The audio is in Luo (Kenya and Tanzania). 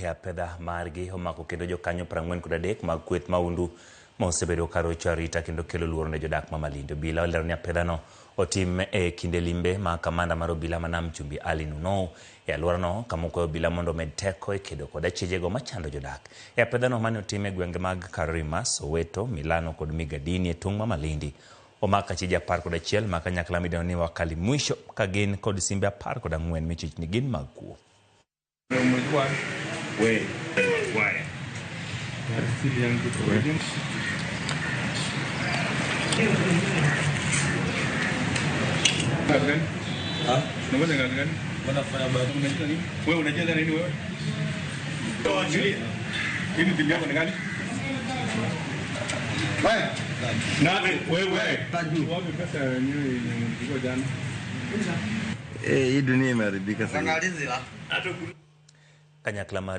e apedha margi omako kendo jokanyo 43 mag kweth mahundu ma osebedo ka rocho arita kendo kelo luoro ne jodak ma Malindi. Obila olero ni apedhano otim e kinde limbe ma kamanda mar obila ma Nam Chumbi Ali Nunou e alworano kama okwayo obila mondo omed teko e kedo kod achijego machando jodak. E apedhano mane otim e gwenge mag Karima, Soweto, Milano kod Migadini e tung' ma Malindi. Omak achije 11 ma kanyakla midendo ni Wakali Mwisho ka gin kod simbe 14 michich ni gin mag kuo. Hii dunia imeharibika sana. Kanyakla ma